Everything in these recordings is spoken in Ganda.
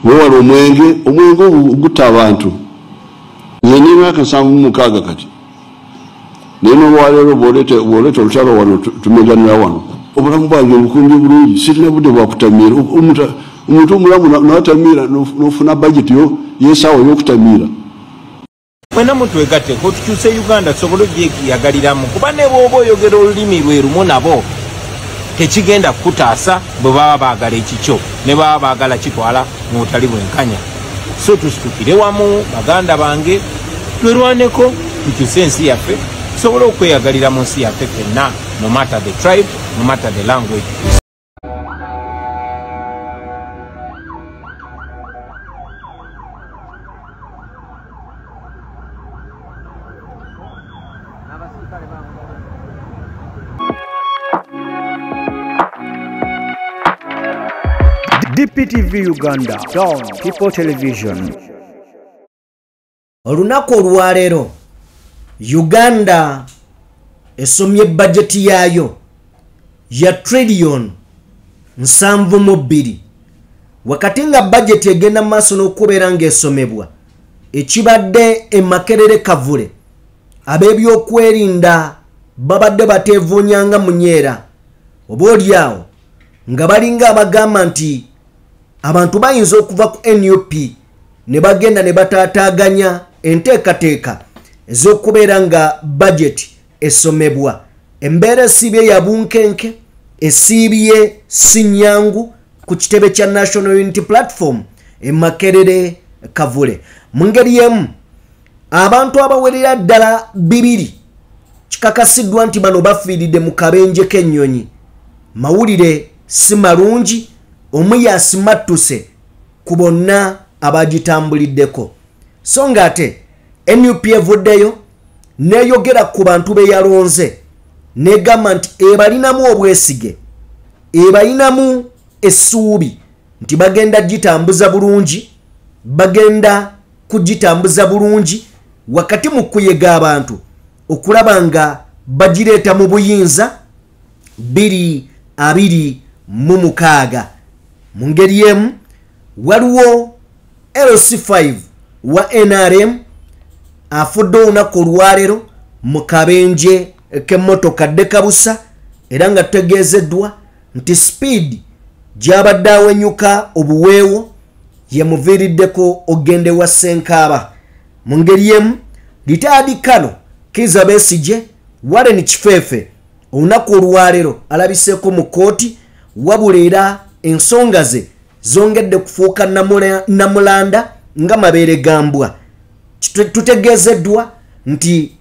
Weewale omwenge, omwenge ogwo gutta abantu. Nze nina emyaka 76 kati, naye n'olwaleero bw'oleeta olutalo wano tumeganira wano. Obulamu bwange bukumbi bulungi, sirina budde bwakutamiira. Omuntu omulamu n'atamiira n'ofuna budget yo y'essaawa y'okutamiira. Mwena mutwegatteko tukyuse Uganda tusobole ogyeyagaliramu, kuba ne bw'oba oyogera olulimi lwe lumu nabo tekigenda kukutaasa bwe baba baagala ekikyo, ne baba baagala kitwala mu butali bwenkanya. So tusitukire wamu baganda bange, twerwaneko tukyuse ensi yaffe tusobole okweyagalira mu nsi yaffe ffenna, no matter the tribe, no matter the language. DPTV Uganda, Dawn People Television. Olunaku olwaleero Uganda esomye bajeti yaayo ya trillion 72, wakati nga bajeti egenda mu maaso n'okubeera ng'esomebwa. Ekibadde e Makerere Kavule, ab'ebyokwerinda babadde bateevuunyanga munyeera, oba oliawo nga balinga abagamba nti abantu bayinza okuva ku NUP ne bagenda ne bataataaganya enteekateeka ez'okubeera nga bajeti esomebwa. Embeera esiibye ya bunkenke, esiibye si nnyangu ku kitebe kya National Unity Platform e Makerere Kavule. Mu ngeri y'emu, abantu abawerera ddala 2 kikakasiddwa nti bano bafiiridde mu kabenje k'ennyonyi. Mawulire si malungi, omu yasimattuse ku bonna abagitambuliddeko. So ng'ate NUP evuddeyo n'eyogera ku bantu be yalonze, n'egamba nti ebalinamu obwesige, ebalinamu essuubi nti bagenda gitambuza bulungi, bagenda kugitambuza bulungi wakati mu kuyega abantu okulaba nga bagireeta mu buyinza 2026. Mu ngeri y'emu, waliwo LC5 wa NRM afudde olunaku olwaleero mu kabenje k'emmotoka Ddekabusa, era nga tutegeezeddwa nti speed gy'abadde awenyuka obuweewo yemuviiriddeko ogende wa Ssenkaaba. Mu ngeri y'emu, Retired Kano Kizza Besigye, Warren Kifeefe olunaku olwaleero alabiseeko mu kkooti, wabula era ensonga ze zongedde kufuuka namulanda nga mabeere gambwa. Tutegeezeddwa nti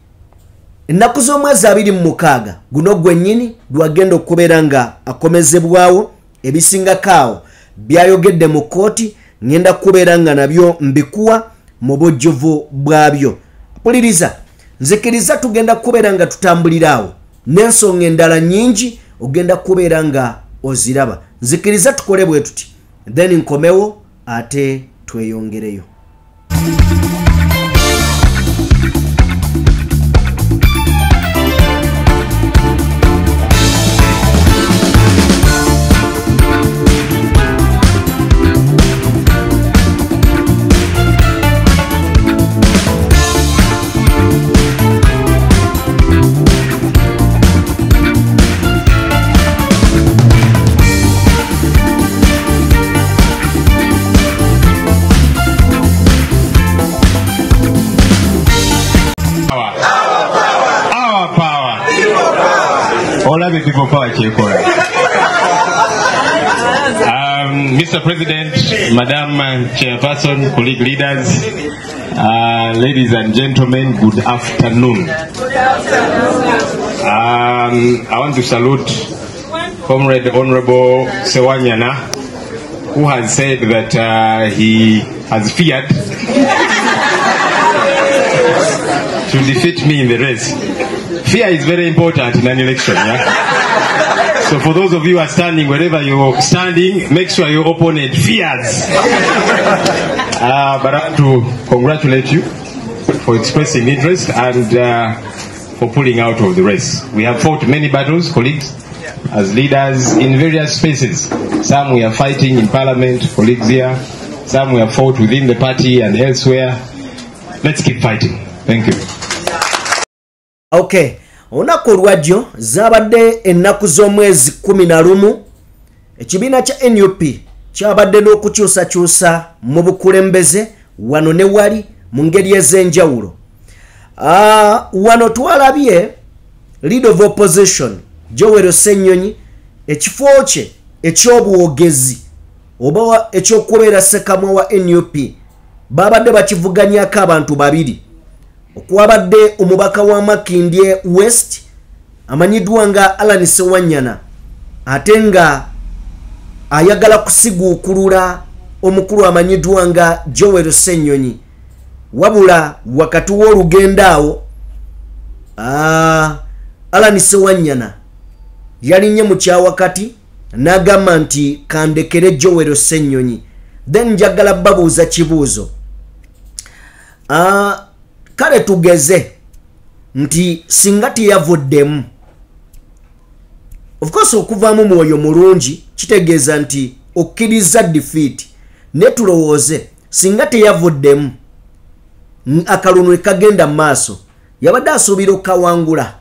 ennaku z'omwezi 26 guno gwennyini lwagenda okubeera nga akomezebwawo. Ebisingako awo byayogedde mu kkooti, ngenda kubeera nga nabyo mbikuwa mu bujjuvu bwabyo. Mpuliriza, nzikiriza tugenda kubeera nga tutambulira awo n'ensonga endala nnyingi ogenda kubeera nga oziraba. Nzikiriza tukole bwe tuti, then nkomewo ate tweyongereyo. People power. Mr. President, Madam Chairperson, colleague leaders, ladies and gentlemen, good afternoon. I want to salute Comrade Honorable Sewanyana, who has said that he has feared to defeat me in the race. Fear is very important in an election, yeah? So for those of you who are standing, wherever you're standing, make sure your opponent fears. But I want to congratulate you for expressing interest and for pulling out of the race. We have fought many battles, colleagues, as leaders in various spaces. Some we are fighting in parliament, colleagues here. Some we have fought within the party and elsewhere. Let's keep fighting. Thank you. Okay. Olunaku olwajjo zabadde ennaku z'omwezi 11, ekibiina kya NUP kyabadde n'okukyusakyusa mu bukulembeze wano ne wali mu ngeri ez'enjawulo. Wano twalabye leader of opposition Joel Ssenyonyi ekifo kye eky'obwogezi oba ekyokubeera ssekamwa wa NUP babadde bakivuganyako abantu babiri, okwabadde omubaka wa Makindye West amanyiddwa nga Allan Ssewanyana ate nga ayagala kusiguukulula omukulu amanyiddwa nga Joel Ssenyonyi. Wabula wakati w'olugendo awo Allan Ssewanyana yalinnye mu kyawakati n'agamba nti kandekere Joel Ssenyonyi. Then njagala babuuza kibuuzo. Kale tugeze nti singa teyavuddemu, of course okuvaamu mwoyo mulungi kitegeeza nti okkiriza defeat, ne tulowooze singa teyavuddemu akalulu kagenda mu maaso, yabadde asuubira okukawangula.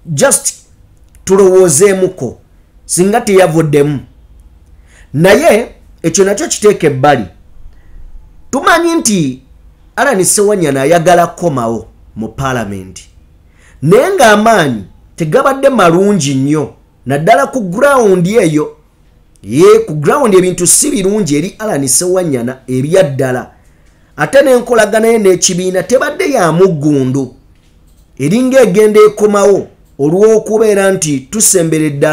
Just tulowoozeemuko singa teyavuddemu, naye ekyo nakyo kiteeka ebbali. Tumanyi nti Allan Ssewanyana ayagala kukomawo mu paalamenti, naye ng'amaanyi tegabadde malungi nnyo naddala ku ground eyo. Ye ku ground ebintu si birungi eri Allan Ssewanyana ebyaddala, ate n'enkolagana ye n'ekibiina tebadde ya muggundu, eringa egenda ekomawo olw'okubeera nti tusemberedde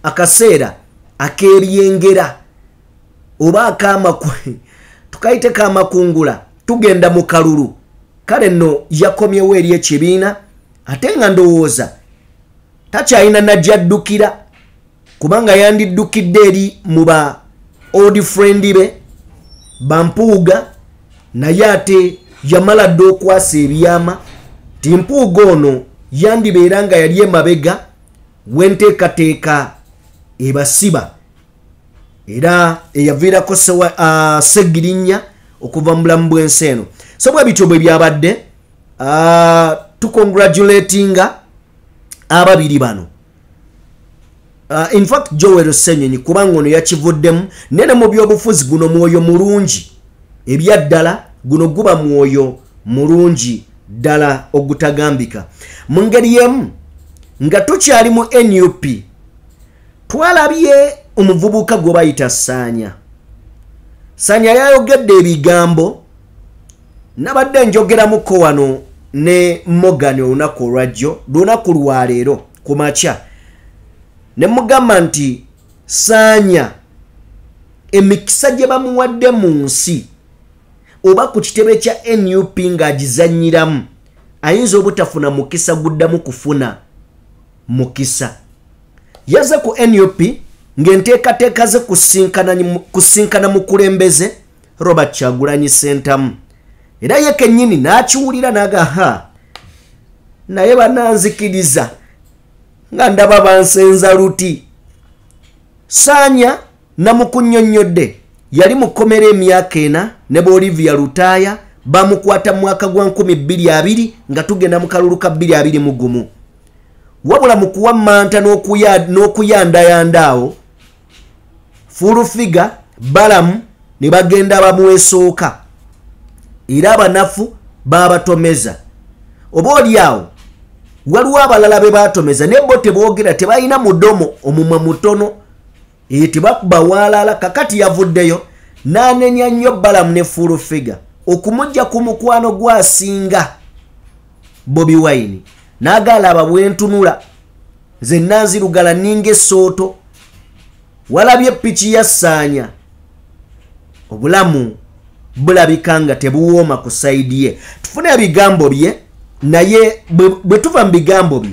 akaseera ak'ebyengera oba tukayiteko amakungula, tugenda mu kalulu. Kale nno yakomyewo eri ekibiina, ate nga ndowooza takyalina najjaddukira, kubanga yandiddukidde eri mu ba old friend be Bampuuga, naye ate yamala dda okwasa ebyama nti Mpuuga ono yandibeera nga yali emabega w'enteekateeka ebasiba era eyaviirako Ssegirinya okuva mu bulamu bw'ensi eno. So bwe bityo bwe byabadde, tukongratulatinga ababiri bano. In fact Joel Ssenyonyi kubanga ono yakivuddemu, nene mu byobufuzi guno mwoyo mulungi ebyaddala, guno guba mwoyo mulungi ddala ogutagambika. Mu ngeri y'emu nga tukyali mu NUP twalabye omuvubuka gwe bayita Saanya. Saanya yayogedde ebigambo, nabadde njogeramuko wano ne Morgan olunaku olwajjo, lunaku lwaleero ku makya, ne mugamba nti Saanya emikisa gye bamuwadde mu nsi oba ku kitebe kya NUP ng'agizannyiramu ayinza obutafuna mukisa guddamu kufuna mukisa. Yaze ku NUP ng'enteekateeka ze kusinkana mukulembeze Robert Kyagulanyi Ssentamu, era ye kennyini n'akiwulira n'aga naye bannanzikiriza nga ndaba bansenza luti. Saanya namukunnyonnyodde yali mukomera emyaka 4 ne Bolivia Lutaaya, bamukwata mu mwaka gwa 2020 nga tugenda mu kalulu ka 2021. Wabula mu kuwammanta n'okuyandayanda awo full figure Balamu ne bagenda bamwesooka, era abanafu babatomeza. Oba oli awo waliwo abalala be batomeza naye bo teboogera, tebalina mudomo, omumwa mutono, tebakuba waalala. Kakati yavuddeyo n'anenya nnyo Balamu ne full figure okumujja ku mukwano gwasinga Bobi Wine, n'agala bwentunula nze nanzirugala ninga essooto. Walabye piki ya Saanya, obulamu bulabika nga tebuwooma ku sayidi ye. Tufune ebigambo bye, naye bwe tuva mu bigambo bye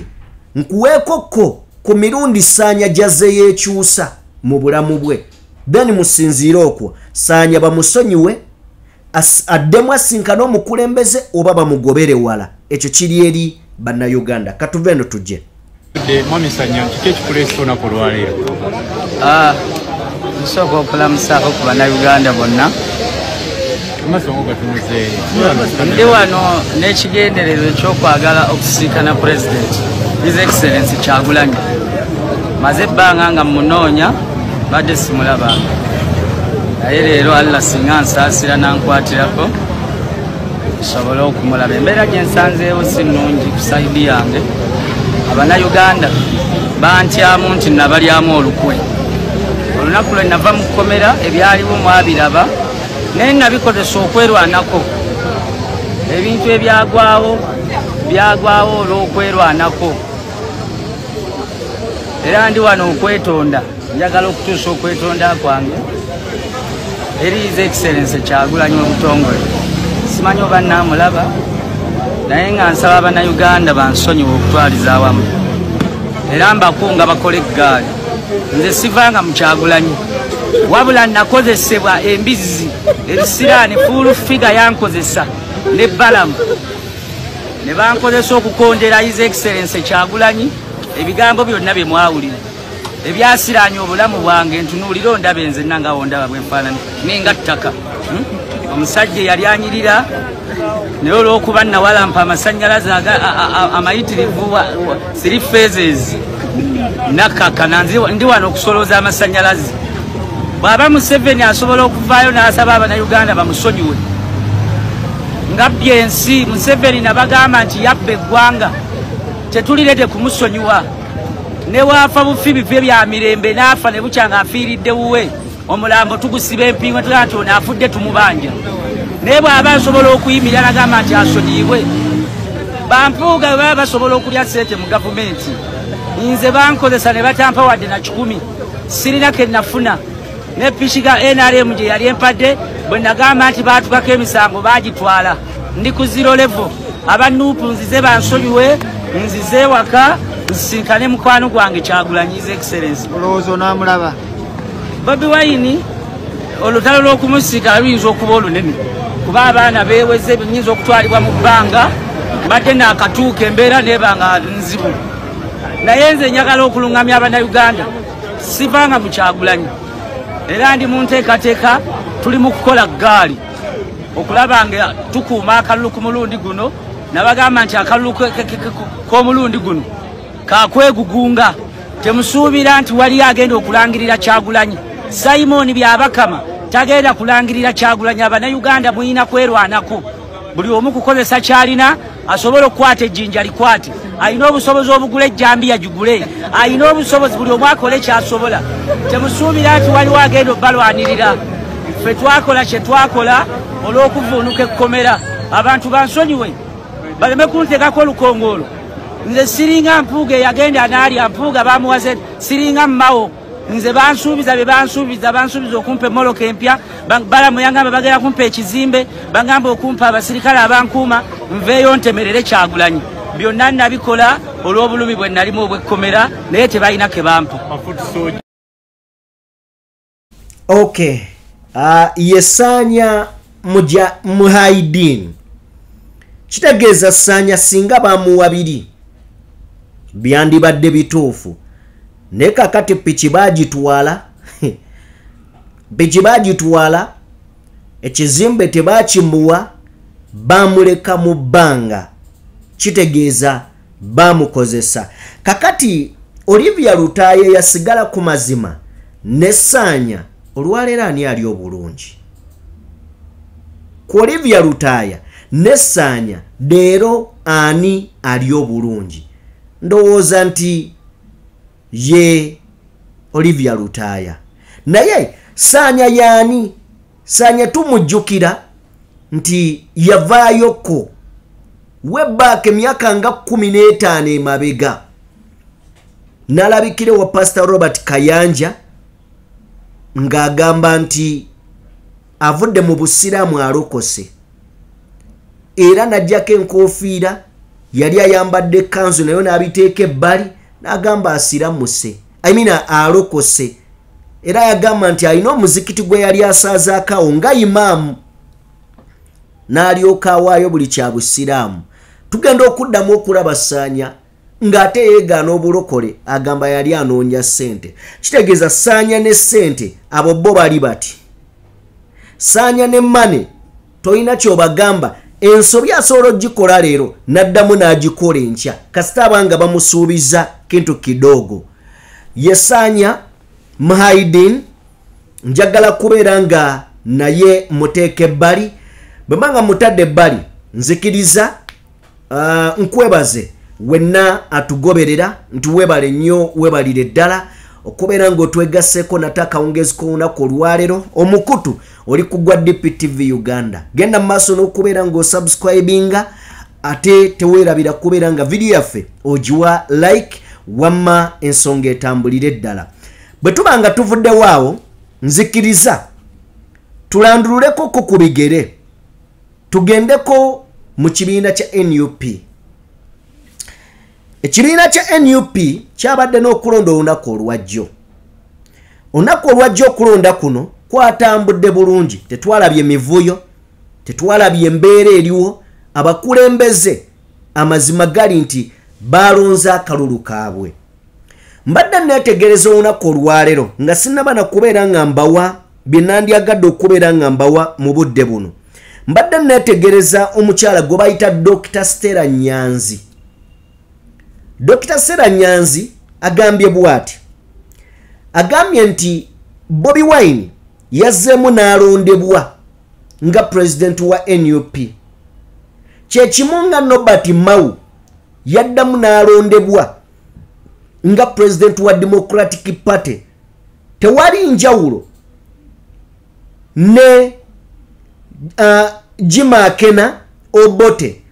nkuweekokko ku mirundi Saanya gy'azze yeekyusa mu bulamu bwe, then musinziire okwo Saanya bamusonyiwe addemu asinkane omukulembeze oba bamugobere wala. Ekyo kiri eri bannayuganda. Katuve eno tujje. Mwami Saanya, kiki ekikuleese olunaku olwaleero? Nsooka okulamusaako ku bannayuganda bonna. Ndi wano n'ekigendererwa ekyokwagala okusiikana President His Excellency Kyagulanyi. Maze ebbanga nga mmunoonya, badde simulabanga, naye leero Allah singa nsaasira nankwatirako nsobole okumulaba. Embeera gye nsanzeewo si nnungi ku side yange. Abannayuganda bantyamu nti nabalyamu olukwe. Olunaku lwe nava mu kkomera ebyaliwo mwabiraba, naye nabikozesa okwerwanako. Ebintu ebyagwawo byagwawo olw'okwerwanako, era ndi wano okwetonda. Njagala okutuusa okwetonda kwange eri His Excellency Kyagulanyi obutongole. Simanyi oba naamulaba, naye nga nsaba abannayuganda bansonyiwe okutwaliza awamu, era mbakunga bakole eggaali. Nze sivanga mu Kyagulanyi, wabula nakozesebwa embizzi ebisiraani. Full Figure yankozesa ne Balamu ne bankozesa okukondera His Excellency Kyagulanyi ebigambo byonna bye mwawulira ebyasiraanya obulamu bwange. Ntunuulira ondaba nzenna nga wondaba bwenfaanana ninga ttaka. Omusajja eyali anyirira, naye olw'okuba nawalampa amasannyalaze amayitirivu three phases, nakakana. Ndi wano okusolooza amasannyalaze. Bw'aba Museveni asobola okuvaayo n'asaba abannayuganda bamusonyiwe nga byensi, Museveni nabagamba nti yabba eggwanga, tetulirete kumusonyiwa. Ne waafa bufi bife bya mirembe, n'afa ne bukya nga afiiridde wuwe, omulambo tugusiba empingo, tugamba nti ono afudde tumubanja. Naye bw'aba asobola okuyimirira nagamba nti asonyiyibwe, bampuuga bwe baba basobola okulya ssente mu gavumenti, nze bankozesa ne batampa wadde na 100, sirina ke nafuna. Ne piki ga NRM gye yali empadde, bwe nagamba nti baatukako emisango, baagitwala. Ndi ku zero level. Aba NUP nzize bansonyiwe, nzize ewaka nsisinkane mukwano gwange Kyagulanyi His Excellency. Olowooza onaamulaba? Bobi Wine olutalo lw'okumusiika luyinza okuba olunene, kuba abaana beeweze, nyinza okutwalibwa mu bbanga. Mbadde naakatuuka, embeera neeba nga nzibu, naye nze njagala okuluŋŋamya abannayuganda, sivanga mu Kyagulanyi, era ndi mu nteekateeka, tuli mu kukola ggaali okulaba nga tukuuma akalulu ku mulundi guno. Nabagamba nti akalulu k'omulundi guno kakwegugunga. Temusuubira nti waliyo agenda okulangirira Kyagulanyi. Simon Byabakama tagenda kulangirira Kyagulanyi. Abannayuganda mulina kwerwanako, buli omu kukozesa kyalina. Asobola okukwata ejjinja likwate, alina obusobozi obugula ejjambiya gigule, alina obusobozi, buli omu akole kyasobola. Temusuubira nti waliwo agenda obbalwanirira. Ffe twakola kye twakola olw'okuvuunuka ekkomera. Abantu bansonyiwe, baleme kunteekako olukongoolo. Nze siringa Mpuuga eyagenda n'alya. Mpuuga bamuwaze. Siringa mmawo. Nze bansuubiza bye bansuubiza, bansuubiza okumpa emmoloka empya. Balamu yangamba bagenda kumpa ekizimbe, bagamba okumpa abasirikale abankuuma nveeyo ntemerere Kyagulanyi. Byonna nabikola olw'obulumi bwe nalimu obwekkomera, naye tebalina ke bampa. Okay, ye Saanya Muja Muhaidin. Kitegeeza Saanya singa bamuwa biri byandibadde bituufu, naye kakati piki baagitwala, piki baagitwala, ekizimbe tebakimuwa, bamuleka mu bbanga. Kitegeeza bamukozesa. Kakati Olivia Lutaaya yasigala ku mazima ne Saanya. Olwaleero ani ali obulungi ku Olivia Lutaaya ne Saanya? Leero ani ali obulungi? Ndowooza nti ye Olivia Lutaaya. Naye Saanya yaani? Saanya tumujjukira nti yavaayoko webaaka emyaka nga 15 emabega, n'alabikire wa Pastor Robert Kayanja ng'agamba nti avudde mu busiraamu, alokose, era n'aggyako enkofiira yali ayambadde, ekkanzu nayo n'abiteeka ebbali, n'agamba asiramuse, I mean alokose. Era yagamba nti alina omuzikiti gwe yali asaazaako awo nga imaamu, n'alyoka awaayo buli kya busiraamu. Tugenda okuddamu okulaba Saanya Ng'ate yeegaana obulokole, agamba yali anoonya ssente. Kitegeeza Saanya ne ssente abo bo bali bati. Saanya ne mane tolina ky'obagamba, ensobi asobola ogikola leero n'addamu n'agikola enkya, kasita abanga bamusuubiza kintu kidogo. Ye Saanya Muhayidin njagala kubeera nga naye muteeka ebbali. Bwe mba nga mutadde ebbali, nzikiriza nkwebaze wenna atugoberera nti weebale nnyo, weebalire ddala okubeera ng'otwegasseeko nate akawungeezi k'olunaku olwaleero. Omukutu oli ku gwa DPTV Uganda. Genda mu maaso n'okubeera ng'osubscribinga, ate teweerabira kubeera nga vidiyo yaffe ogiwa like, wamma ensonga etambulire ddala. Bwe tuba nga tuvuddewo awo, nzikiriza tulandululeko ko ku bigere, tugendeko mu kibiina kya NUP. Ekibiina kya NUP kyabadde n'okulonda olunaku olwajjo. Olunaku olwajjo okulonda kuno kwatambudde bulungi, tetwalabye mivuyo, tetwalabye embeera eriwo. Abakulembeze amazima gali nti balonze akalulu kaabwe. Mbadde neetegereza olunaku olwaleero nga sinnaba na kubeera nga mbawa bye nandyagadde okubeera nga mbawa mu budde buno. Mbadde neetegereza omukyala gwe bayita Dr. Stella Nyanzi. Dr. Stella Nyanzi agambye bw'ati, agambye nti Bobi Wine yazzeemu n'alondebwa nga pulezidenti wa NUP. Kyekimu nga Norbert Mao yaddamu n'alondebwa nga pulezidenti wa Democratic Party. Tewali njawulo ne Jim Akena Obote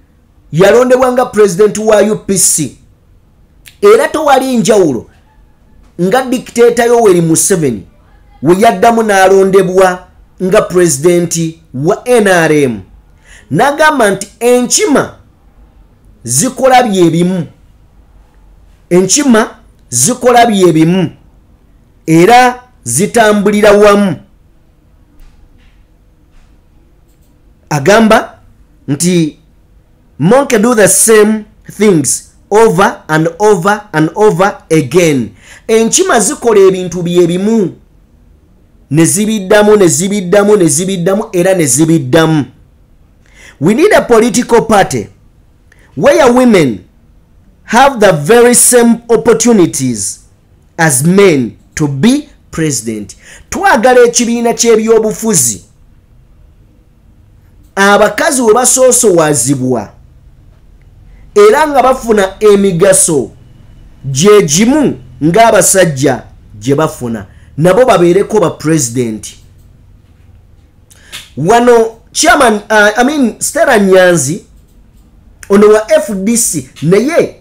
yalondebwa nga pulezidenti wa UPC. Era tewali njawulo nga dictator Yoweri Museveni we yaddamu n'alondebwa nga pulezidenti wa NRM. N'agamba nti enkima zikola byebimu, enkima zikola byebimu era zitambulira wamu. Agamba nti monkey do the same things over and over and over again. Enkima zikola ebintu byebimu ne zibiddamu ne zibiddamu ne zibiddamu era ne zibiddamu. We need a political party where women have the very same opportunities as men to be president. Twagala ekibiina ky'ebyobufuzi abakazi we basoosowazibwa era nga bafuna emigaso gye gimu ng'abasajja gye bafuna, nabo babeereko ba president. Wano chairman Stella Nyanzi ono wa FDC, naye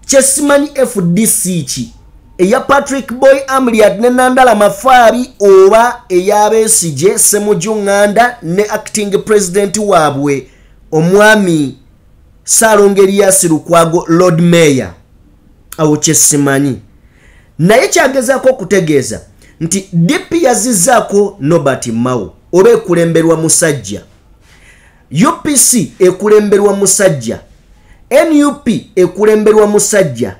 kyesimanyi FDC ki eya Patrick Boy Amriat ne Nandala Mafabi oba eya Besigye Ssemujju Nganda ne acting president waabwe omwami Ssalongo Erias Lukwago Lord Mayor, awo kyesimanyi. Naye kyagezaako okutegeeza nti DP yazizzaako Norbert Mao oba ekulemberwa musajja, UPC ekulemberwa musajja, NUP ekulemberwa musajja,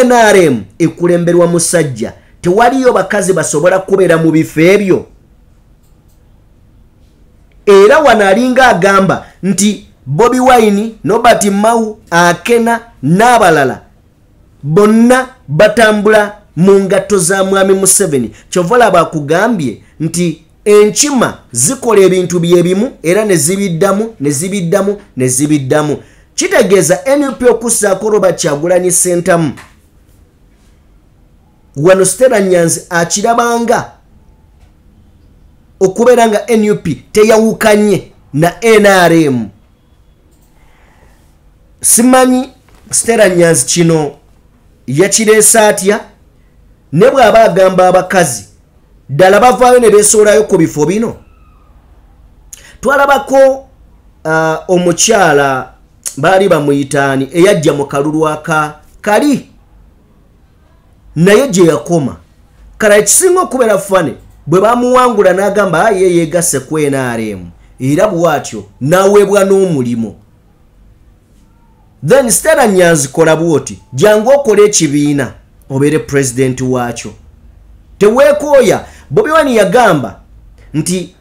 NRM ekulemberwa musajja. Tewaliyo bakazi basobola kubeera mu bifo ebyo. Era wano alinga agamba nti Bobi Wine, Norbert Mao, Akena n'abalala bonna batambula mu ngatto za mwami Museveni. Kyova olaba akugambye nti enkima zikola ebintu byebimu era ne zibiddamu ne zibiddamu ne zibiddamu. Kitegeeza NUP okussaako Robert Kyagulanyi Ssentamu. Wano Stella Nyanzi akirabanga okubeera nga NUP teyawukanye na NRM. Simanyi Stella Nyanzi kino yakireese atya, ne bw'aba agamba abakazi ddala bavaayo ne beesoolayo ku bifo bino. Twalabako omukyala baali bamuyitaani eyajja mu kalulu aka kali naye gye yakoma. Kale ekisinga okubeera fane bwe bamuwangula n'agamba ye yeegasse ku NRM, era bw'atyo n'aweebwa n'omulimu. Then Stella Nyanzi kola bwoti, jangu okole ekibiina obeere president waakyo. Teweekooya. Bobi Wine yagamba nti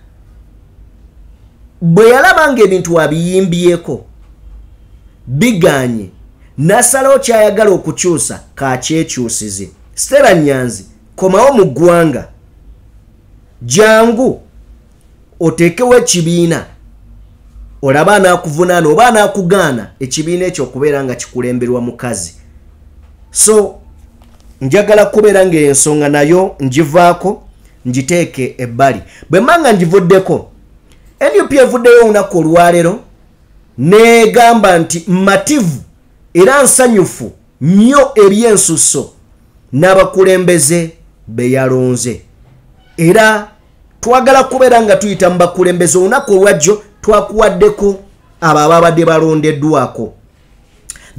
bwe yalaba ng'ebintu abiyimbyeko biganye, n'asalawo kyayagala okukyusa kakyekyusize. Stella Nyanzi, komawo mu ggwanga, jangu oteekewo ekibiina, olaba anaakuvunaana oba anaakugaana ekibiina ekyo okubeera nga kikulemberwa mukazi. So njagala kubeera ng'ensonga nayo ngivaako ngiteeke ebbali. Bwe mba ngivuddeko, NUP evuddeyo olunaku olwaleero n'egamba nti mativu era nsanyufu nnyo eby'ensusso n'abakulembeze be yalonze. Era twagala kubeera nga tuyita mu bakulembeze. Olunaku olwajjo twakuwaddeko abo ababadde balondeddwako.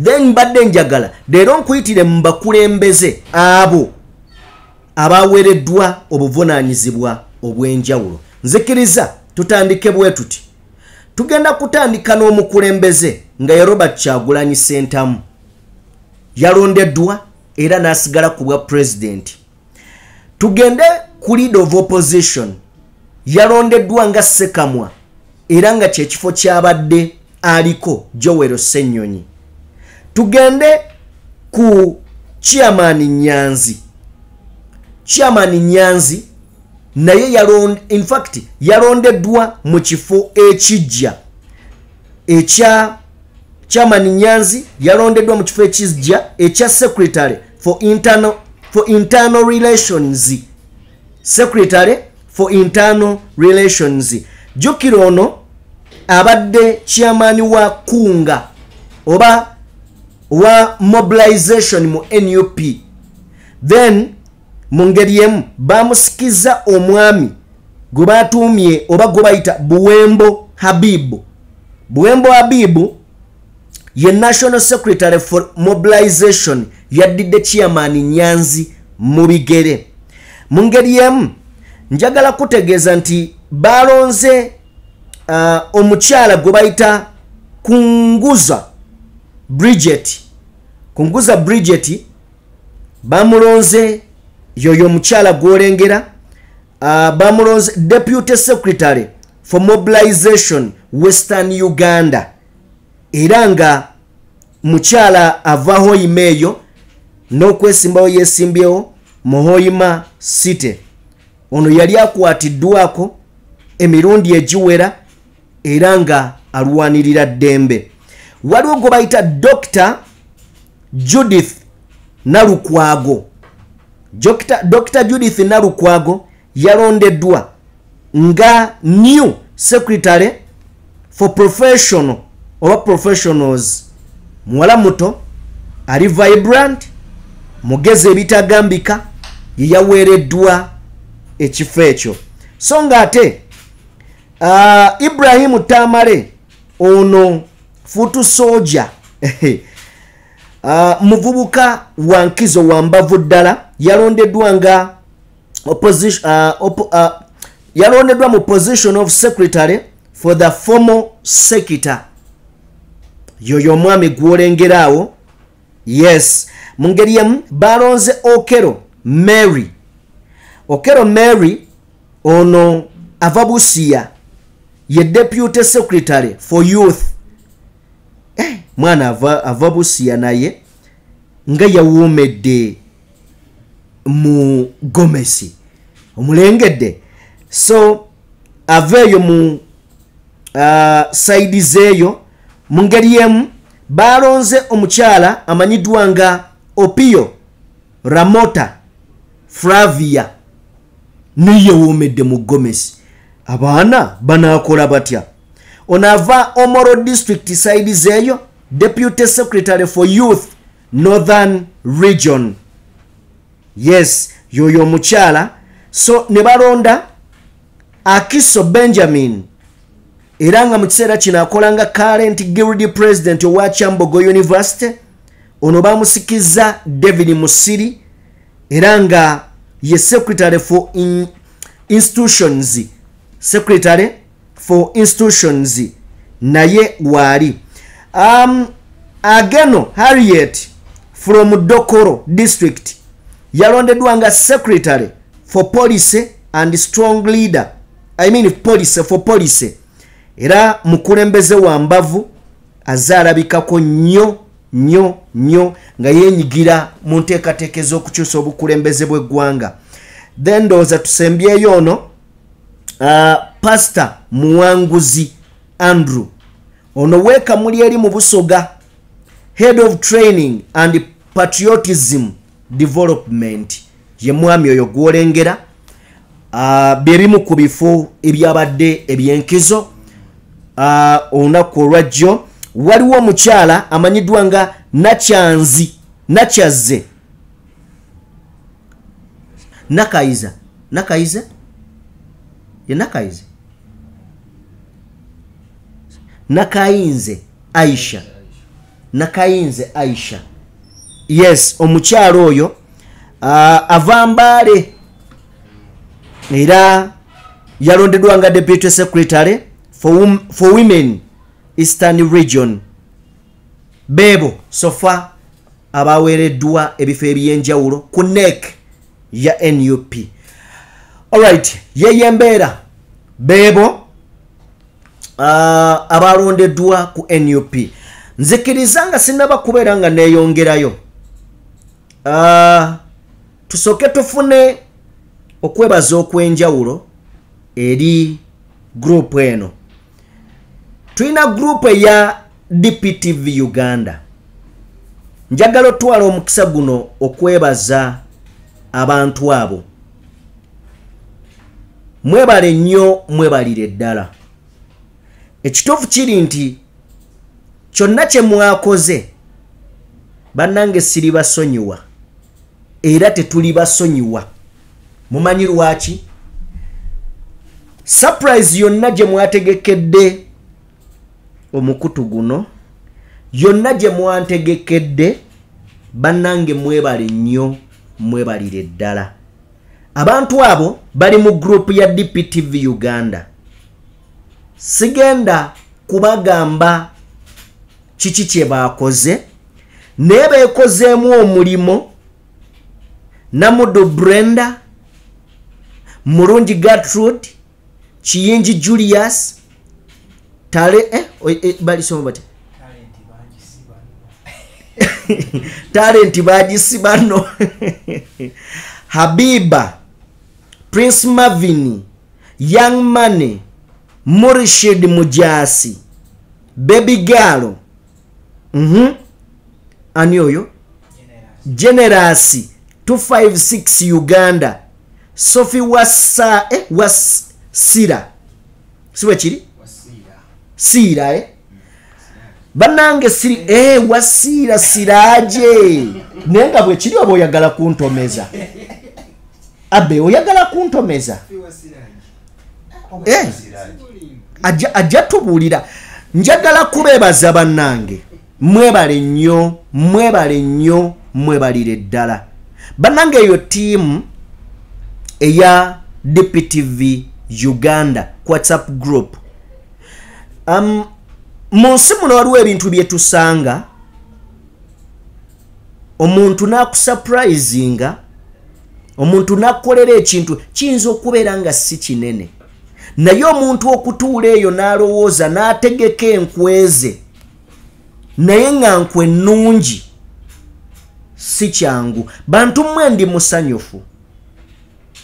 Then mbadde njagala leero nkuyitire mu bakulembeze abo abaweereddwa obuvunaanyizibwa obw'enjawulo. Nzikiriza tutandike bwe tuti. Tugenda kutandika n'omukulembeze nga ye Robert Kyagulanyi Ssentamu. Yalondeddwa era n'asigala ku bwa pulezidenti. Tugende ku leader of opposition, yalondeddwa nga Ssekamwa era nga kyekifo kyabadde aliko Joel Ssenyonyi. Tugende ku Chairman Nyanzi. Chairman Nyanzi naye in fact yalondeddwa mu kifo ekijja ekya Chairman Nyanzi, yalondeddwa mu kifo ekijja ekya Secretary for Internal Relations. Secretary for Internal Relations. Jjukira ono abadde chairman wa Kunga oba wa mobilization mu NUP. Then mu ngeri emu bamusikiza omwami gwe batuumye oba gwe bayita Buwembo Habibu. Buwembo Habibu ye National Secretary for Mobilization, yaddidde Chairman Nyanzi mu bigere. Mu ngeri emu njagala kutegeeza nti balonze omukyala gwe bayita Kunguza Bridget. Kunguza Bridget bamulonze, yoyo omukyala gw'olengera, bamulonze Deputy Secretary for Mobilization Western Uganda, era nga mukyala ava Hoima eyo n'okwesimbawo yeesimbyewo mu Hoima City. Ono yali akwatiddwako emirundi egiwera era nga alwanirira ddembe. Waliwo gwe bayita Dr. Judith Nalukwago. Dr. Judith Nalukwago yalondeddwa nga new Secretary for Professional oba Professionals. Muwala muto, ali vibrant, mugezi ebitagambika, ye yaweereddwa ekifo ekyo. So nga ate Ibrahimu Tamale ono foot soldier, muvubuka wa nkizo wa mbavu ddala, yalondeddwa nga yalondeddwa mu position of Secretary for the formal sector. Yoyo omwami gw'olengeraawo. Yes, mu ngeri emu balonze Okero Mary. Okero Mary ono ava Busia, ye Deputy Secretary for Youth. Mwana ava Busia naye nga yawomedde mu gomesi omulengedde. So aveeyo mu side zeeyo. Mu ngeri emu balonze omukyala amanyiddwa nga Opio Ramota Flavia, niye woomedde mu gomesi. Abaana banaakola batya? Ono ava Omoro District side zeeyo, Deputy Secretary for Youth Northern Region. Yes, yoyo omukyala. So ne balonda Akiso Benjamin, era nga mu kiseera kino akola nga current guild president owa Kyambogo University. Ono bamusikiza David Musiri, era nga ye Secretary for Institutions. Secretary for Institutions naye waali. Ageno Harriet from Dokoro district yalondeddwa nga secretary for policy and strong leader, I mean policy for policy, era mukulembeze wa mbavu azaalabikako nnyo nnyo nnyo nga yeenyigira mu nteekateeka ez'okukyusa obukulembeze bw'eggwanga. Then ndowooza tusembyeyo ono Pastor Muwanguzi Andrew, ono weekamuli eri mu Busoga, head of training and patriotism development, ye mwami oyo gw'olengera. Byebimu ku bifo ebyabadde ebyenkizo olunaku olwajjo. Waliwo omukyala amanyiddwa nga Nakyanzi Nakyazze Nakayiza Nakayiza ye Nakayiza Nakayinze Aisha Nakayinze Aisha, yes, omukyala oyo ava Mbale era yalondeddwa nga deputy secretary for women Eastern Region. Bebo sofa abaweereddwa ebifo ebyenjawulo ku NEC ya NUP. Alright, yeye embeera bebo abalondeddwa ku NUP. Nzikiriza nga sinnaba kubeera nga neeyongerayo, tusooke tufune okwebaza okw'enjawulo eri group eno. Tulina group eya DPTV Uganda. Njagala otwala omukisa guno okwebaza abantu abo. Mwebale nnyo, mwebalire ddala. Ekituufu kiri nti kyonna kye mwakoze bannange siribasonyiwa era tetulibasonyiwa. Mumanyi lwaki? Surprise yonna gye mwategekedde omukutu guno, yonna gye mwantegekedde, bannange mwebale nnyo, mwebalire ddala. Abantu abo bali mu group ya DPTV Uganda. Sigenda kubagamba kiki kye baakoze, naye beekozeemu omulimo. Namudu Brenda, Mulungi Gertrude, Kiyingi Julius, Tale balisoma bati talenti bagisiba no Habiba, Prince Marvin, Young Money, Murshid Mujasi, Baby Girl, ani oyo Generasi 256 Uganda, Sophie Wasa Wasira, siwe kiri Sira bannange siri Wasira Siraje, naye nga bwe kiri oba oyagala kuntomeza abe oyagala kuntomeza ajja tubuulira. Njagala kubeebaza bannange, mwebale nnyo, mwebale nnyo, mwebalire ddala. Bannange eyo ttiimu eya DPTV Uganda WhatsApp group. Mu nsi muno waliwo ebintu bye tusanga omuntu n'akusurprisinga, omuntu n'akukolera ekintu kiyinza okubeera nga si kinene, naye omuntu okutuula eyo n'alowooza n'ategeka enkweze naye nga nkwe nnungi si kyangu. Bantu mmwe ndi musanyufu,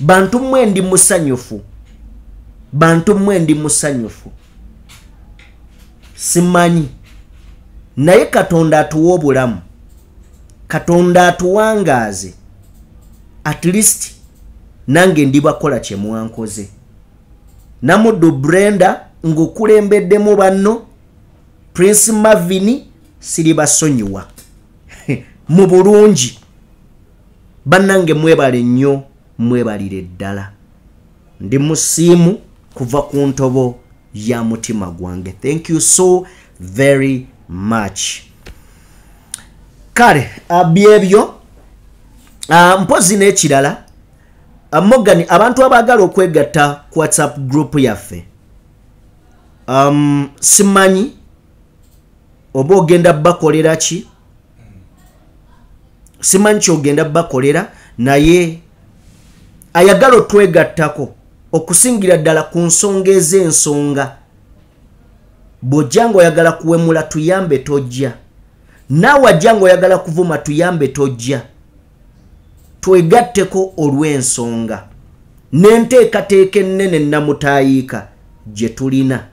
bantu mmwe ndi musanyufu, bantu mmwe ndi musanyufu. Simanyi, naye Katonda atuwa obulamu, Katonda atuwangaaze. At least nange ndibakola kye mwankoze. Namuddu Brenda ng'okulembeddemu banno, Prince Marvin siribasonyiwa mu bulungi. Bannange mwebale nnyo, mwebalire ddala. Ndi musiimu kuva ku ntobo ya mutima gwange. Thank you so very much. Kale byebyo. Mpozi n'ekirala, Morgan, abantu abaagala okwegatta ku WhatsApp group yaffe, simanyi oba ogenda bakolera ki, simanyi kyogenda bakolera, naye ayagala otwegattako okusingira ddala ku nsonga ez'ensonga. Bw'ojja ng'oyagala kuwemula tuyambe tojja, naawe ajja ng'oyagala kuvuma tuyambe tojja. Twegatteko olw'ensonga n'enteekateeka ennene nnamutaayiika gye tulina.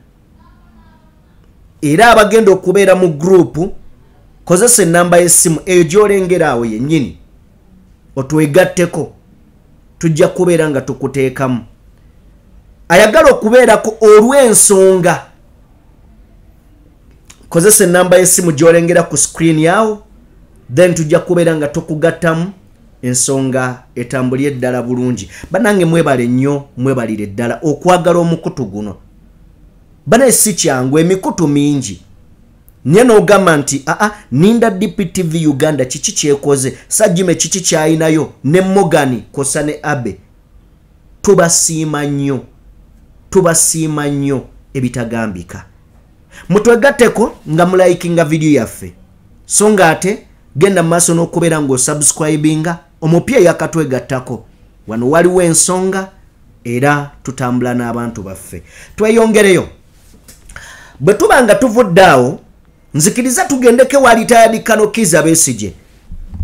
Era abagenda okubeera mu gurupu, kozesa ennamba y'essimu eyo gy'olengera awo yennyini otwegatteko, tujja kubeera nga tukuteekamu. Ayagala okubeerako olw'ensonga, kozesa ennamba y'essimu gy'olengera ku screen yawo, then tujja kubeera nga tukugattamu, ensonga etambulye eddala bulungi. Bannange mwebale nnyo, mwebalire ddala okwagala omukutu guno. Banaye si kyangu, emikutu mingi nye n'ogamba nti aa ninda DPTV Uganda kiki kyekoze, Sajime kiki kyayinayo, ne Morgan kosa ne Abe. Tubasiima nnyo, tubasiima nnyo ebitagambika. Mutwegatteko nga mulayikinga vidiyo yaffe, so nga ate genda mu maaso n'okubeera ng'osubscribinga. Omupya yakatwegattako wano, waliwo ensonga era tutambula n'abantu baffe. Tweyongereyo. Bwe tuba nga tuvudde awo, nzikiriza tugendeko ewa retired Colonel Kizza Besigye.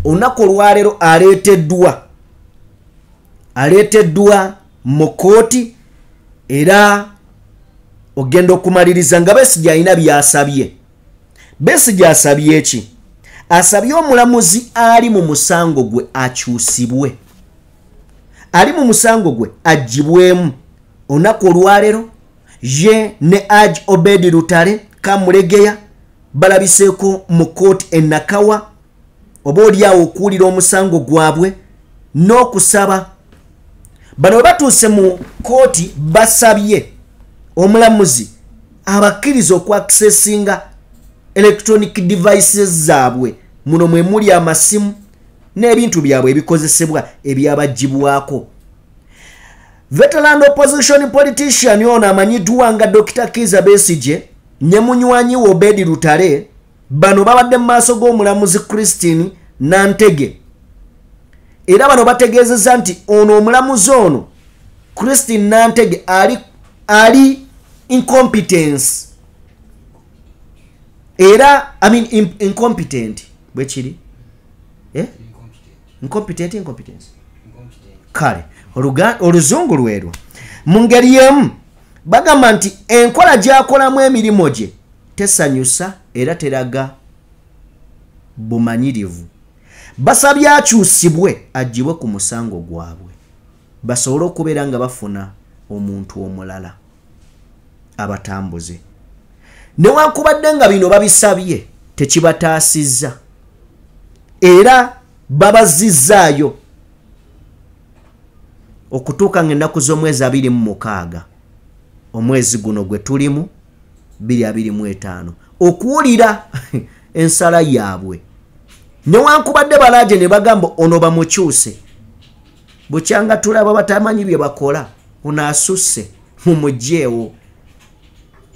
Olunaku olwaleero aleeteddwa mu kkooti, era ogenda okumaliriza nga Besigye alina by'asabye. Besigye asabye ki? Asabye omulamuzi ali mu musango gwe akyusibwe, ali mu musango gwe aggyibwemu. Olunaku olwaleero ye ne Haji Obedi Lutale Kamulegeya balabiseeko mu kkooti e Nakawa, oba oliawo okuwulira omusango gwabwe n'okusaba. Bano bwe batuuse mu kkooti basabye omulamuzi abakkiriza okwakisesinga electronic devices zaabwe, muno mwe muli amasimu n'ebintu byabwe ebikozesebwa ebyabaggyibwako. Veteran opposition politician ono amanyiddwa nga Dr. Kizza Besigye ne munywanyi we Obedi Lutale, bano babadde mu maaso g'omulamuzi Christine Nantege. Era bano bategeezezza nti ono omulamuzi ono Christine Nantege ali incompetence, era I mean incompetent bwe kiri, incompetent, incompetence, kale oluzungu lwerwo. Mu ngeri y'emu bagamba nti enkola gy'akolamu emirimu gye tesanyusa era teraga bumanyirivu. Basabye akyusibwe aggyibwe ku musango gwabwe basobole okubeera nga bafuna omuntu omulala abatambuze. Newankubadde nga bino babisabye tekibataasizza, era babazizzaayo okutuuka ng'ennaku z'omwezi 26 omwezi guno gwe tulimu 2025 okuwulira ensala yaabwe. Newankubadde balaaje ne bagamba ono bamukyuse, bukyanga tulaba batamanyi bye bakola, ono asusse mumuggyeewo.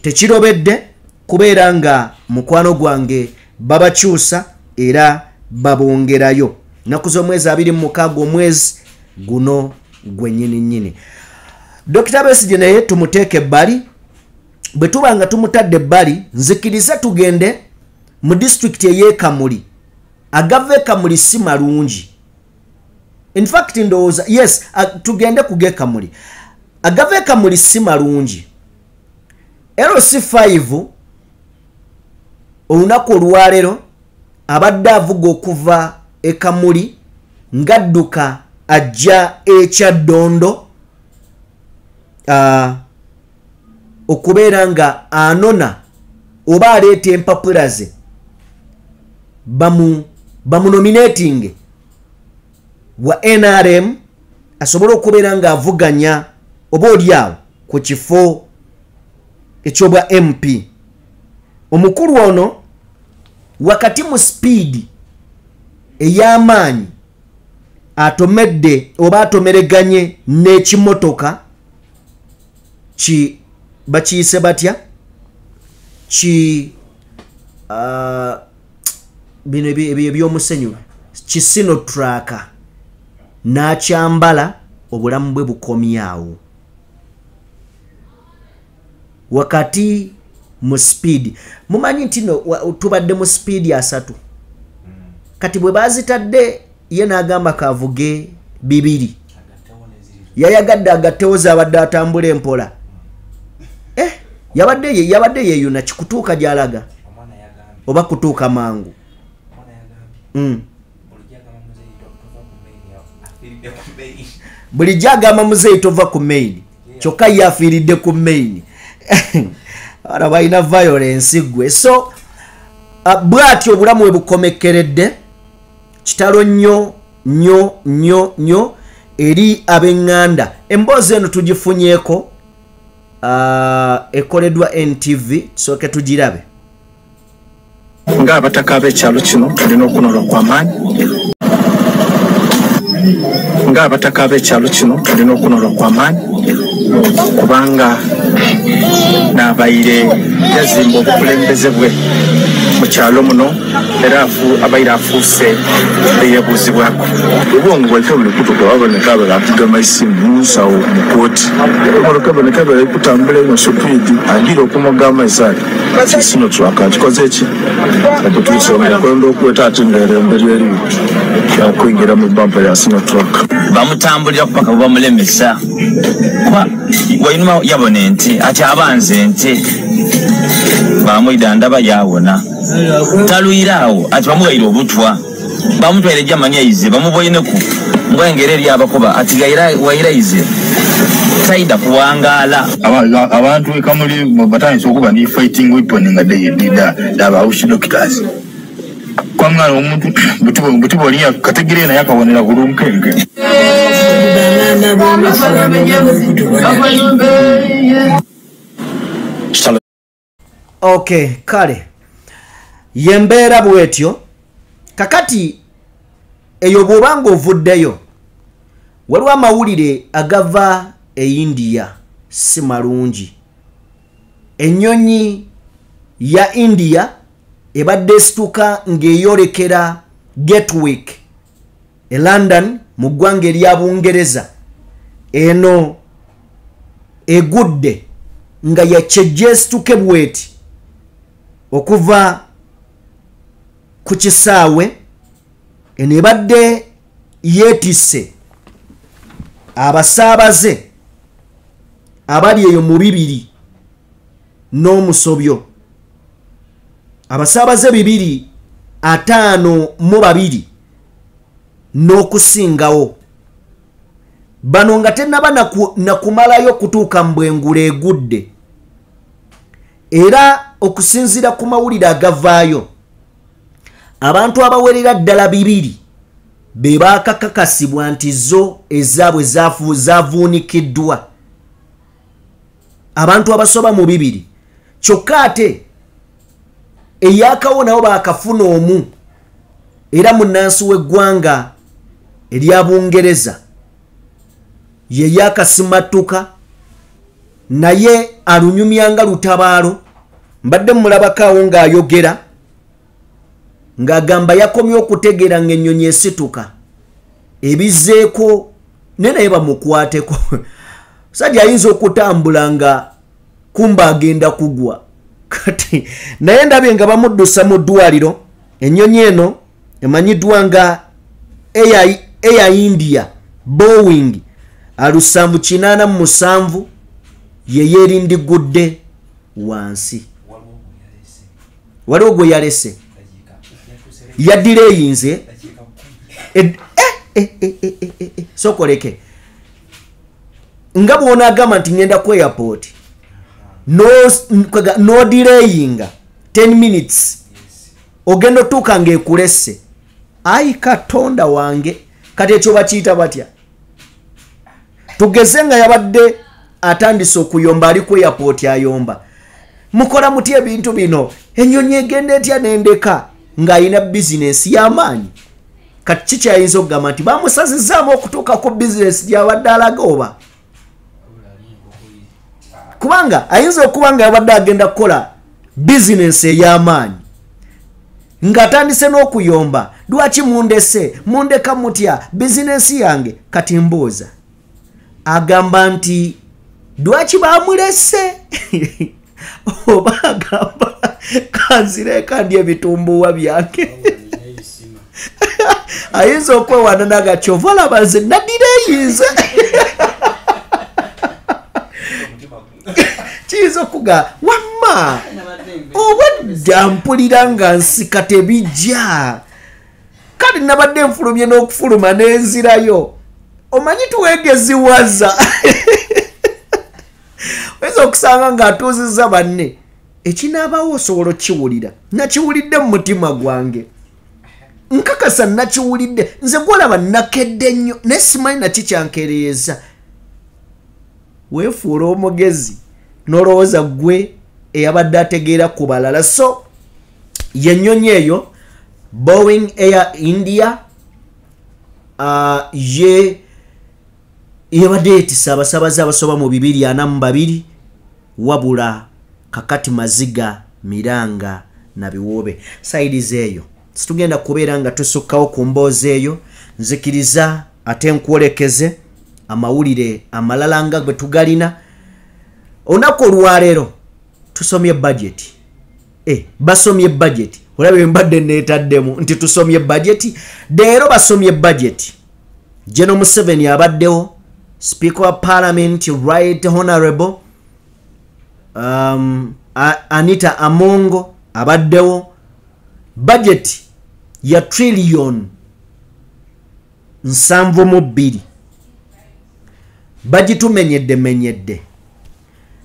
Tekirobedde kubeera nga mukwano gwange babakyusa era babongerayo. Ennaku z'omwezi 26 omwezi guno gwe nnyini nnyini. Dr. Besigye naye tumuteeke ebbali. Bwe tuba nga tumutadde ebbali, nzikiriza tugende mu disitulikiti ey'e Kamuli. Agava e Kamuli si malungi. In fact ndowooza yes, tugende ku g'e Kamuli. Agava e Kamuli si malungi. LC5 olunaku olwaleero abadde avuga okuva e Kamuli ng'adduka ajja e Kyaddondo okubeera nga anona oba aleeta empapula ze bamunominating wa NRM asobole okubeera ng'avuganya oba oliawo ku kifo ekyobwa MP. Omukulu ono wakati mu sipiidi ey'amaanyi atomedde oba atomereganye n'ekimotoka ki bakiyise batya, ki Bino ebyomusenyu kisinotraka n'akyambala, obulamu bwe bukomyawo wakati mu speed. Mumanyi nti no tubadde mu speed 30, kati bwe bazitadde ye n'agamba kavuge 2, yayagadde agattewo zaabadde atambula empola. Yabadde yeyuna kikutuuka gy'alaga oba kutuuka mangu. Bulijjo agamba muzeeyi tova ku main, kyokka ye afiiridde ku main. Abaana balina violence gwe. So bw'atyo obulamu bwe bukomekkeredde. Kitalo nnyo nnyo nnyo nnyo eri ab'eŋŋanda. Emboozi eno tugifunyeeko, ekoleddwa NTV, tusooke tugirabe. Ng'abataka ab'ekyalo kino tulina okunola okw'amaanyi, ng'abataka ab'ekyalo kino tulina okunola okw'amaanyi, kubanga n'abaire yazimba obukulembeze bwe mu kyalo muno, era abaire afuuse eyebuuzibwako. Obwongo bwaife buli kutuka baboneka abatugema isimu musawo mu kooti, emotoka eboneka bali kutambula eno supiidi, agira okumoga amaizi ati kisino twaka kikoze eki okutuusa omukwenda okweta ate ng'erembe lyeriyo yakuyingira mu bampa ya Sinotruck. Bamutambulira kupaka bamulemesa, kuba wainuma yabona ente ati abanze ente bamwida ndaba yawona talwiraawo ati bamuwaire obutwa bamutwaire jamani aize bamuboineku ngwengere eri abakuba ati wairaize taida kuwangaala. Abantu ekamuli batandise okuba ni fighting weapon nga daba house doctors kwamwana omuntu buti bolinya kategere naye akawonera ku lunkenke. Okay, kale yembeera bwetyo. Kakati eyo bw'obanga ovuddeyo, waliwo amawulire agava e India si malungi. Ennyonyi ya India ebadde esituka ng'eyolekera Gatwick e London mu ggwanga erya Bungereza, eno egudde nga yakyejja esituke bweti okuva ku kisaawe. Eno ebadde yeetisse abasaabaze abali eyo mu 200 n'omusobyo, abasaabaze 252 n'okusingawo. Bano nga tennaba nakumalayo kutuuka mu bwengula egudde. Era okusinziira ku mawulire agavaayo, abantu abawerera ddala 200 be baakakakasibwa nti zo ezaabwe zaavuunikiddwa, abantu abasoba mu 200. Kyokka ate eyakawo nabo baakafuna omu, era munnansi w'eggwanga erya Bungereza ye yakasimattuka, naye alunyumyanga lutabaalo. Mbadde mulabako awo ng'ayogera ng'agamba yakomye okutegeera ng'ennyonyi esituka ebizzeeko, ne naye bamukwateko. Musajja ayinza okutambula nga kumba agenda kugwa. Kati naye ndabye nga bamuddusa mu ddwaliro. Ennyonyi eno emanyiddwa nga Air India Boeing 787 ye yeerindigudde wansi. Waliwo gwe yalese yaddireyinze sokoleke nga bw'onaagamba nti ngenda ku airport n'odireyinga 10 minutes ogenda otuuka ng'ekulesse. Ayi Katonda wange, kati ekyo bakiyita batya? Tugeze nga yabadde atandise okuyomba ali ku airport ayomba, mukola mutya ebintu bino, ennyonyi egenda etya n'endeka, ng'alina bizinensi y'amaanyi. Kati kikyayinza okugamba nti bamusazizaamu okutuuka ku bizinensi gy'abadde alaga oba? Kubanga ayinza okuba nga yabadde agenda kukola bizinensi ey'amaanyi. Ng'atandise n'okuyomba, lwaki mundese, mundeka mutya, bizinensi yange. Kati mbuuza, agamba nti lwaki bamulese? Oba agamba kanzireka ndi ebitumbuwa byange. Ayinza okwewaana naga kyova olaba nze naddira eyinza. Kiyinza okuga wamma obadda mpulira nga nsika tebijja, kale nabadde nfulumye n'okufuluma n'enzirayo. Omanyi tuweegeziwaza. Oyinza okusanga ng'atuuzizza banne, ekinaabawo osobola okkiwulira. Nakiwulidde mu mutima gwange, nkakasa nakiwulidde. Nze gwolaba nakedde nnyo, naye simanyi naki kyankereeza. Weefuula omugezi n'olowooza ggwe eyabadde ategeera ku balala. So yennyonyi eyo Boeing Air India ye yabadde yeetisse abasaabaze abasoba mu 242, wabula kakati maziga miranga na biwoobe. Saidi eyo situgenda kubeera nga tusukkawo ku mboozi eyo. Nzikiriza ate nkwolekeze amawulire amalala nga gwe tugalina. Olunaku olwaleero tusomye budget. Basomye budget. Olabye mbadde neetaddemu nti tusomye budget. Leero basomye budget. General Museveni abaddewo, Speaker wa Parliament Right Honorable Anita Amongo abaddewo. Budget ya trillion 72 bagitumenyedde menyedde.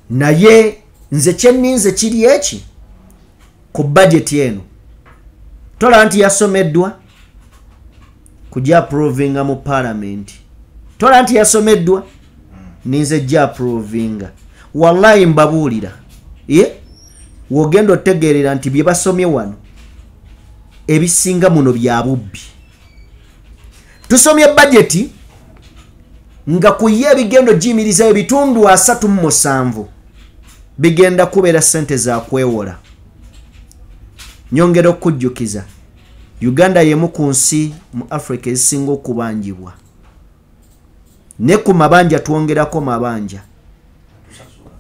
Naye nze kyenninze kiri eki ku budget eno, tola nti yasomeddwa kujja approvinga mu parliament, tola nti yasomeddwa ninze jja approvinga. Wallahi mbabuulira, ye wogenda otegeerera nti bye basomye wano ebisinga muno bya bubbi. Tusomye budget nga ku ye ebigendo giyimiriza ebitundu 37 bigenda kubeera ssente za kwewola. Nyongera okujjukiza, Uganda y'emu ku nsi mu Africa ezisinga okubanjibwa, ne ku mabanja twongerako mabanja.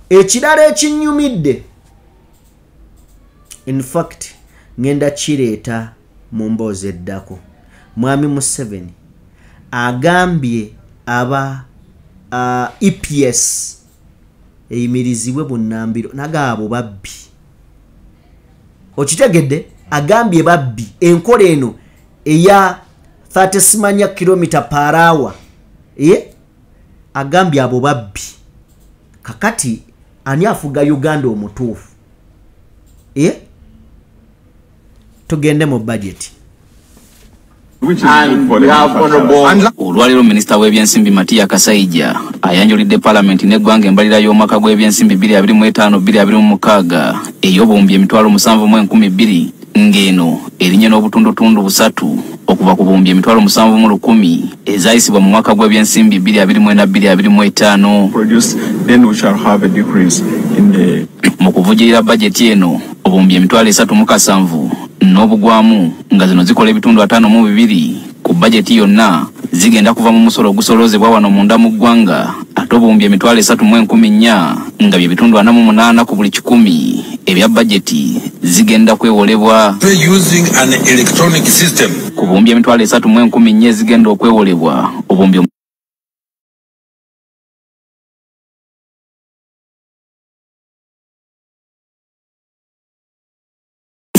Ekirala ekinyumidde, in fact ngenda kireeta mu mboozi eddako, Mwami Museveni agambye aba EPS eyimirizibwe bunnambiro, nagaabo babbi. Okitegedde? Agambye babbi. Enkola eno eya 30 simanya kilomita per hour, agambye abo babbi. Kakati ani afuga Uganda omutuufu? Tugende mu budget. Olwaleero minisita w'ebyensimbi Matia Kasaija ayanjulidde palamenti n'eggwanga embalira y'omwaka gw'ebyensimbi 2025-2026 ey'obuwumbi 7,002 ng'eno erinnya n'obutundutundu 3 okuva ku buwumbi 7,001 ezaayisibwa mu mwaka gw'ebyensimbi 2024-2025. Then we shall have a decrease in the... Mu kuvujjirira bajeti eno obuwumbi 307 n'obugwamu nga zino zikola ebitundu 52 ku bajeti yonna zigenda kuva mu musolo ogusoloozebwa wano munda mu ggwanga, ate obuwumbi 3,400 nga bye bitundu 48 ku buli 100 ebya bajeti zigenda kwewolebwa. Using an electronic system. Ku buwumbi 3,400 zigenda okwewolebwa obuwumbi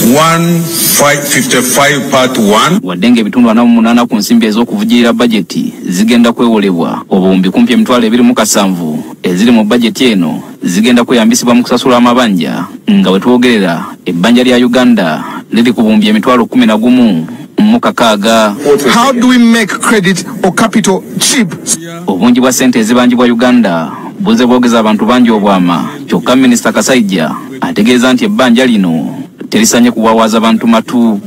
1.555 part 1. Wadde ng'ebitundu 48 ku nsimbi ez'okuvujjirira bajeti zigenda kwewolebwa, obuwumbi kumpi 27,000 eziri mu bajeti eno zigenda kweyambisibwa mu kusasula amabanja, nga we twogerera ebbanja lya Uganda liri ku buwumbi 11,600. How do we make credit or capital cheap? Obungi bwa ssente ezibanjibwa Uganda buze bwogeza abantu bangi obwama, kyokka Minisita Kasaija ategeeza nti ebbanja lino terisanye kuwawaaza bantu matu.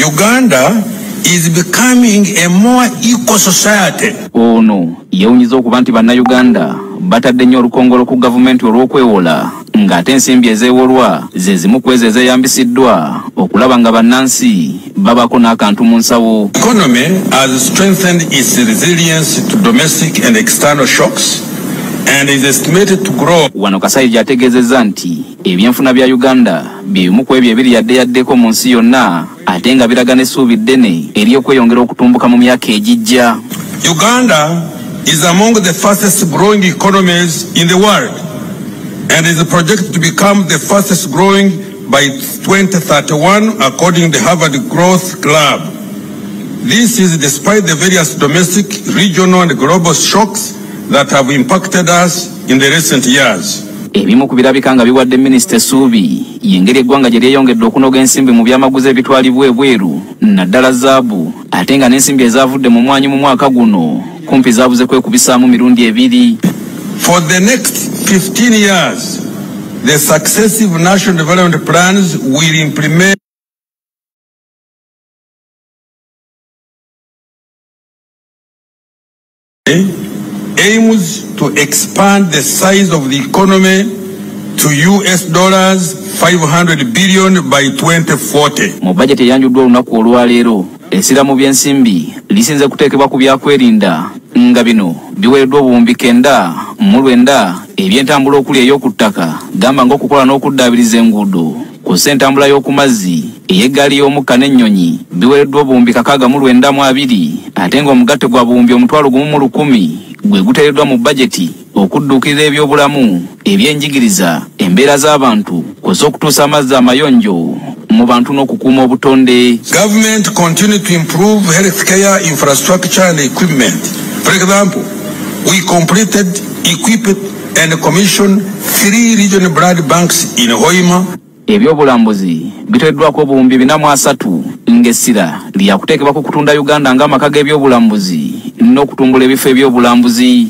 Uganda is becoming a more equal society. Ono yewunyiza okuba nti bannayuganda batadde nnyo olukongolo ku gavumenti olw'okwewola, Ng'ate ensimbi ezeewolwa ze zimu ku ezo ezeeyambisiddwa okulaba nga bannansi babaako n'akantu mu nsawo. Economy has strengthened its resilience to domestic and external shocks and is estimated to grow. Wano Kasaija ategeezezza nti ebyenfuna bya Uganda bye bimu ku ebyo ebiri yadde yaddeko mu nsi yonna, ate nga biraga n'essuubi ddene ery'okweyongera okutumbuka mu myaka egijja. Uganda is among the fastest growing economies in the world and is projected to become the fastest growing by 2031 according to the Harvard Growth Club. This is despite the various domestic, regional and global shocks that have impacted us in the recent years. Ebimu ku birabika nga biwadde minisita essuubi y'engeri eggwanga gye lyeyongedde okunoga ensimbi mu byamaguzi ebitwalibwa ebweru naddala zaabu, ate nga n'ensimbi ezaavudde mu mwanyi mu mwaka guno kumpi zaabuze kwekubisaamu mirundi ebiri. For the next 15 years, the successive national development plans will implement aims to expand the size of the economy to US dollars 500 billion by 2040. Mu bajeti eyanjuddwa olunaku olwaleero, essira mu by'ensimbi lisinze kuteekebwa ku byakwerinda nga bino biweereddwa obuwumbi 99 ebyentambula okuli ey'oku ttaka, gamba ng'okukola n'okuddaabiriza enguudo, kw'ossa entambula y'oku mazzi, ey'eggaali y'omukka n'ennyonyi biweereddwa obuwumbi 692, ate ng'omugatte gwa buwumbi 1,000 gwe guteereddwa mu bajeti okudduukirira ebyobulamu, ebyenjigiriza, embeera z'abantu, kw'ossa okutuusa amazzi amayonjo mu bantu n'okukuuma obutonde. Government continue to improve healthcare infrastructure and equipment. For example, we completed, equipped and commissioned 3 regional blood banks in Hoima. Ebyobulambuzi biteereddwako obuwumbi 430 ng'essira lyakuteekebwa ku kutunda Uganda ng'amaka g'ebyobulambuzi n'okutumbula ebifo ebyobulambuzi.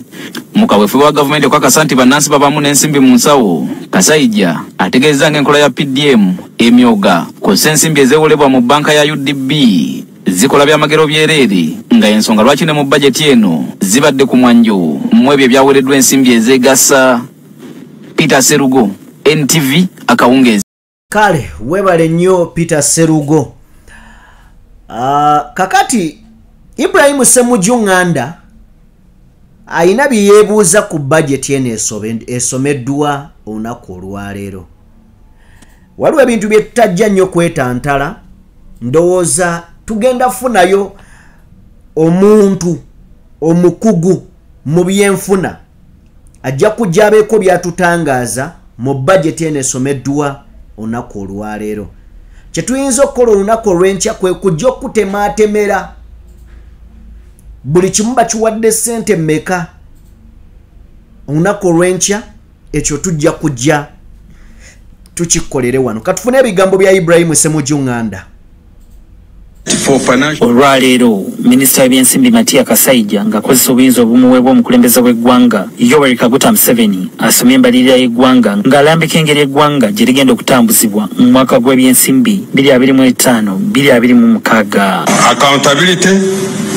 Mu kaweefube wa gavumenti okukakasa nti bannansi babaamu n'ensimbi mu nsawo, Kasaija ategeezezza ng'enkola ya PDM emyoga kw'ossa ensimbi ezeewolebwa mu bbanka ya UDB zikola byamagero byereere, nga ensonga lwaki ne mu bajeti eno zibadde ku mwanjo mu ebyo ebyaweereddwa ensimbi ezeegasa. Peter Serugo, NTV, akawungeezi. Kale webale nnyo Peter Serugo. Kakati Ibrahim Ssemujju Nganda ayina bye yeebuuza ku bajeti eno esomeddwa olunaku olwaleero. Waliwo ebintu bye tutajja nnyo kwetantala, ndowooza tugenda funayo omuntu omukugu mu byenfuna ajja kujja abeeko byatutangaaza mu bajeti eno esomeddwa olunaku olwaleero. Kye tuyinza okukola olunaku olw'enkya kwe kujja okutemaatemera buli kimu bakiwadde ssente mmeka olunaku olw'enkya, ekyo tujja kujja tukikolere wano. Katufune ebigambo bya Ibrahim Ssemujju Nganda. Olwaleero minisita w'ebyensimbi Matia Kasaija ng'akozesa obuyinza obumuweebwa omukulembeze w'eggwanga Yoweri Kaguta Museveni asomye embalirira y'eggwanga ng'alambika engeri eggwanga gye ligenda okutambuzibwa mu mwaka gw'ebyensimbi 2025-2026. Accountability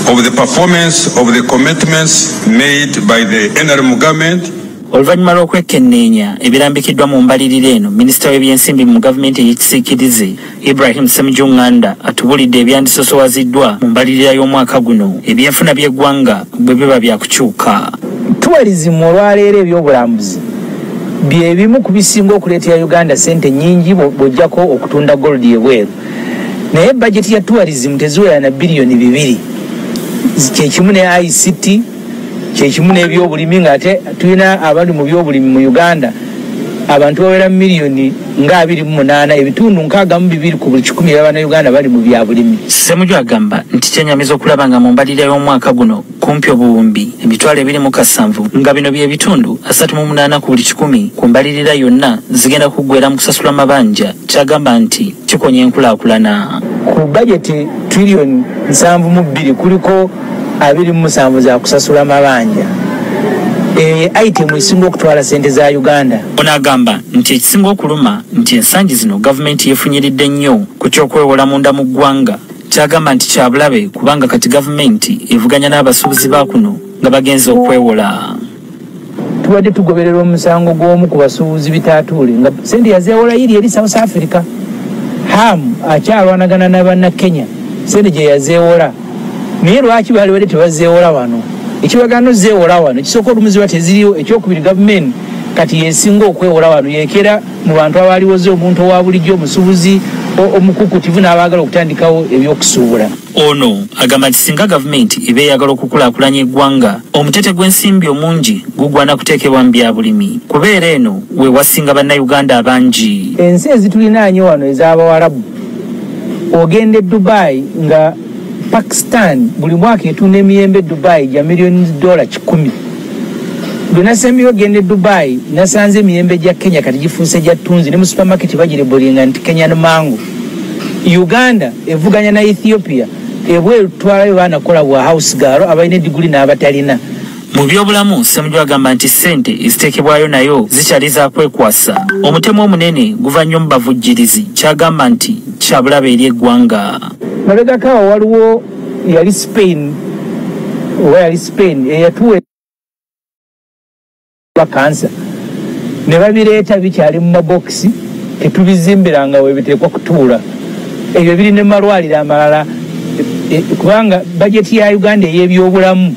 of the performance of the commitments made by the NRM government. Oluvannyuma lw'okwekenneenya ebirambikiddwa mu mbalirira eno, minisita w'ebyensimbi mu gavumenti ey'ekisiikirize Ibrahim Ssemujju Nganda atubulidde ebyandisosowaziddwa mu mbalirira y'omwaka guno ebyenfuna by'eggwanga bwe biba byakukyuka. Tourism olwaleero ebyobulambuzi bye bimu ku bisinga okuleetera Uganda ssente nnyingi bw'oggyako okutunda gold ebweru, naye bajeti ya tourism teziwera na biliyoni 2, kyekimu ne ICT, kyekimu n'ebyobulimi, ng'ate tulina abali mu byobulimi mu Uganda abantu bawera miliyoni nga 28, ebitundu 62 ku buli 100 by'abannayuganda bali mu byabulimi. Ssemujju agamba nti kyenyamiza okulaba nga mu mbalirira y'omwaka guno kumpi obuwumbi 207 nga bino bye bitundu 38 ku buli 100 ku mbalirira yonna zigenda kuggwera mu kusasula mabanja, kyagamba nti kikonya enkulaakulana. Ku bajeti triliyoni 72 kuliko 27 za kusasula mabanja. Item esinga okutwala ssente za Uganda. Ono agamba nti ekisinga okuluma nti ensangi zino gavumenti yeefunyiridde nnyo ku ky'okwewola munda mu ggwanga, kyagamba nti kya bulabe kubanga kati gavumenti evuganya n'abasuubuzi ba kuno nga bagenze okwewola. Tubadde tugoberera omusango gw'omu ku basuubuzi bitaatuule nga sente yazeewola yiri eri South Africa. Ham akyalwanagana n'abanna Kenya sente gye yazeewola, naye lwaki baali badde tebazeewola wano? Ekibagaano zeewola wano ekisooka olumu ziba teziriwo, ekyokubiri gavumenti kati yesinga okwewola wano, yekera mu bantu abaliwoze omuntu owa bulijjo, omusuubuzi omukukutivu n'abaagala okutandikawo ebyokusuubula. Ono agamba nti singa gavumenti eba eyagala okukulaakulanya eggwanga, omutete gw'ensimbi omungi gugwana kuteekebwa mu bya bulimi, kubeera eno we wasinga bannayuganda abangi. Ensi ezitulinaanye wano ez'Abawarabu, ogenda e Dubai nga Pakistan buli mwaka etunda emiyembe e Dubai gya miliyoni $100. Bwe nasembyeyo ogenda e Dubai nasanze emiyembe gya Kenya kati gifuuse gya ttunzi, ne mu supermarket bagirebolinga nti Kenyan mango. Uganda evuganya na Ethiopia, ebweru tutwalayo baana kukola bwa house girl abalina ediguli n'abatalina. Mu byobulamu, Ssemujju agamba nti ssente eziteekebwayo nayo zikyali za kwekwasa. Omutemu omunene guva nnyo mu bavujjirizi, ky'agamba nti kyabulabe eri eggwanga. Mabegako awo waliwo yali Spain oba yali Spain eyatuwa kansa ne babireeta bikyali mu mabokisi, tetubizimbiranga we biteekwa kutuula. Ebyo biri ne malwaliro amalala, kubanga bajeti ya Uganda ey'ebyobulamu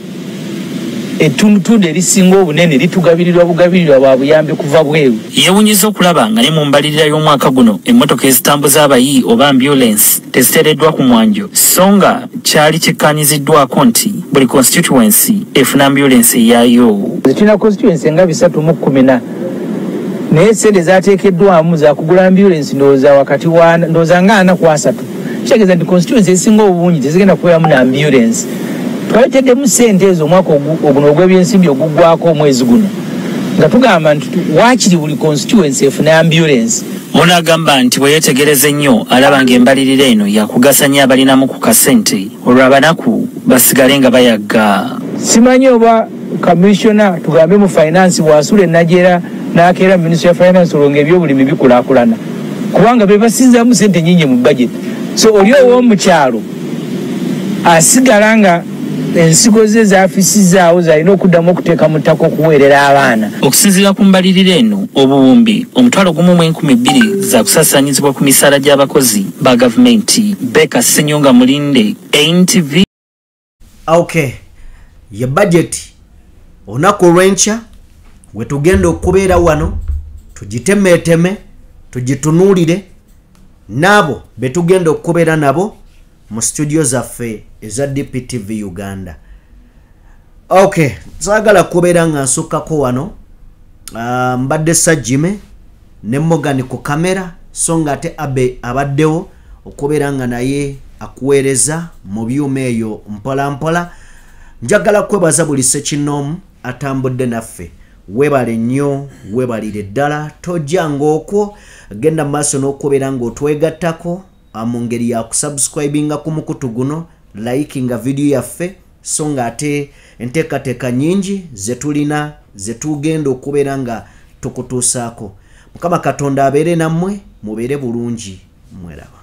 ettundutundu erisinga obunene litugabirirwa bugabirirwa bwa buyambi kuva bweru. Yeewuunyizza okulaba nga ne mu mbalirira y'omwaka guno emmotoka ezitambuza abayi oba ambulensi teziteereddwa ku mwanjo, so nga kyali kikkaanyiziddwako nti buli constituency efuna ambulensi eyaayo. Tulina constituency nga 314, naye ssente zaateekeddwamu za kugula ambulensi ndowooza wakati wa ndowooza nga 43. Kitegeeza nti constituency ezisinga obungi tezigenda kubeeramu na ambulensi. Twaleeteddemu ssente ezo omwaka oguno ogw'ebyensimbi oguggwako omwezi guno, nga tugamba nti waakiri buli constituency efune ambulensi. Ono agamba nti bwe yeetegereza ennyo alaba ng'embalirira eno yakugasa nnyo abalinamu ku kasente, olwo abanaku basigale nga bayagga. Simanyi oba commissioner tugambe mu finance bw'asula enajera n'akeera mu ministry ya finance olwo ng'ebyobulimi bikulaakulana, kubanga be basinzaamu ssente nnyingi mu budget. So oli ow'omukyalo asigala nga ensigo ze zaafisizaawo zalina okuddamu okuteeka mu ttaka okuweerera abaana. Okusinziira ku mbalirira eno, obuwumbi 12,000 za kusaasaanyizibwa ku misaala gy'abakozi ba gavumenti. Beka Ssenyonga Mulinde, NTV. Okay, ye budget olunaku olw'enkya we tugenda okubeera wano tugitemeeteme, tugitunuulire n'abo be tugenda okubeera nabo mu studio zaffe eza DPTV Uganda. Okay, saagala kubeera nga nsukkako wano. Mbadde Sajjime ne Morgan ku kamera, so nga ate Abe abaddewo okubeera nga naye akuweereza mu byuma eyo mpola mpola. Njagala kwebaza buli ssekinnoomu atambudde naffe. Weebale nnyo, weebalire ddala, tojjanga okwo, genda mu maaso n'okubeera ng'otwegattako mu ngeri ya kusubscribinga ku mukutu guno, likinga vidiyo yaffe, so nga ate enteekateeka nnyingi ze tulina ze tugenda okubeera nga tukutuusaako. Mukama Katonda abeere nammwe, mubeere bulungi, mweraba.